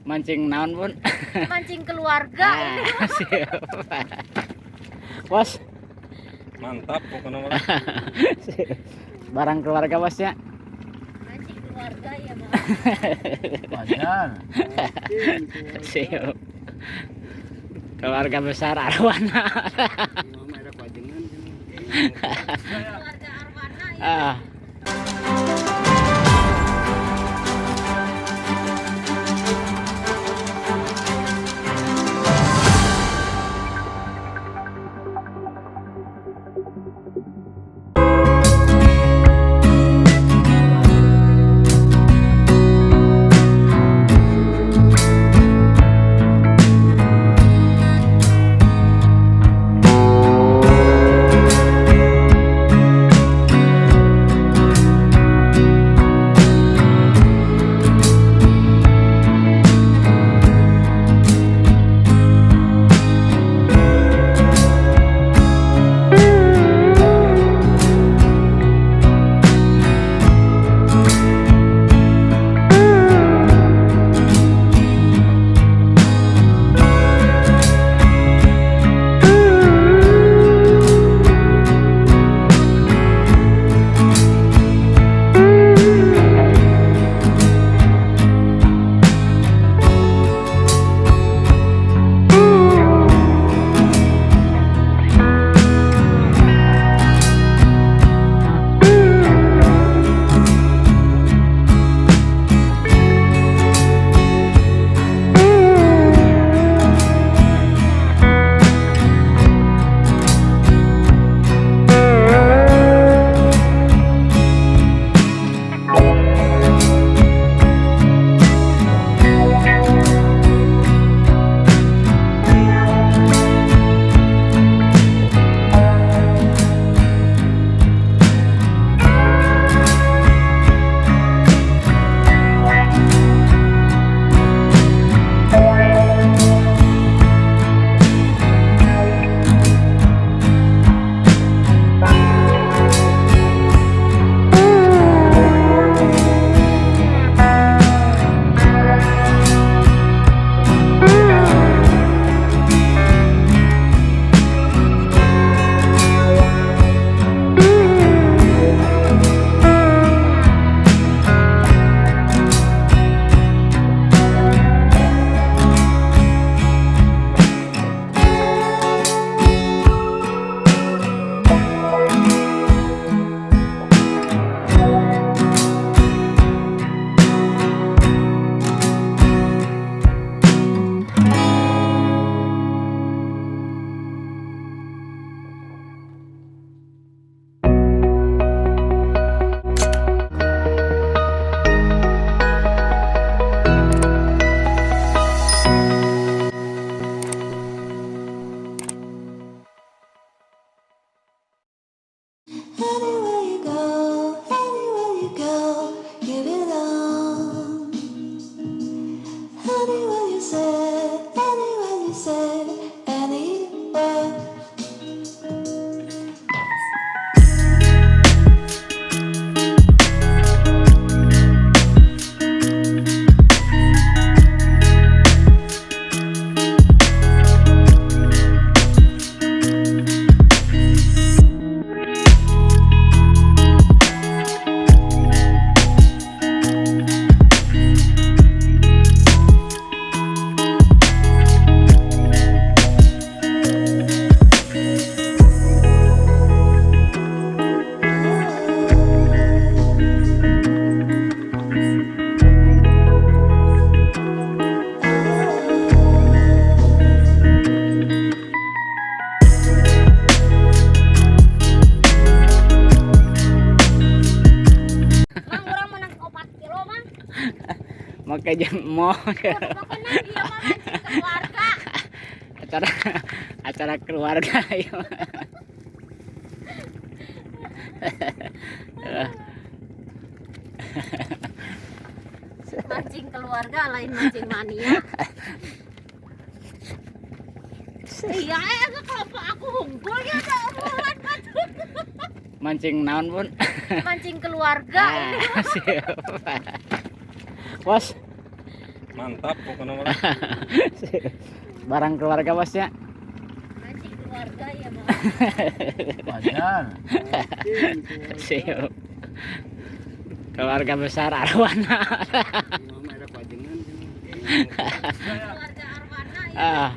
Mancing naon, Bun? Mancing keluarga ini. Ah, siap. Bos. Mantap pokoknya mah. Barang keluarga, bosnya. Mancing keluarga ya, Bang. Wajar. Siap. Keluarga besar Arwana. Keluarga Arwana ya. Ah. Anywhere you go, anywhere you go, you belong. Anywhere you say, anywhere you say, anywhere. Mang, urang menang 4 kilo, Mang. Make jeung mo. Pokoknya dia mah mancing keluarga. Acara acara keluarga ya. Mancing keluarga lain mancing mania. Iya, eh, kelompok aku hungkul ya ada obrolan batu. Mancing naon, Bun? Mancing keluarga ini. Ah, siap. Bos. Mantap pokoknya mah. Barang keluarga, bosnya. Mancing keluarga ya mah. Wajar. Siap. Keluarga besar arwana. Keluarga arwana ya. Ah.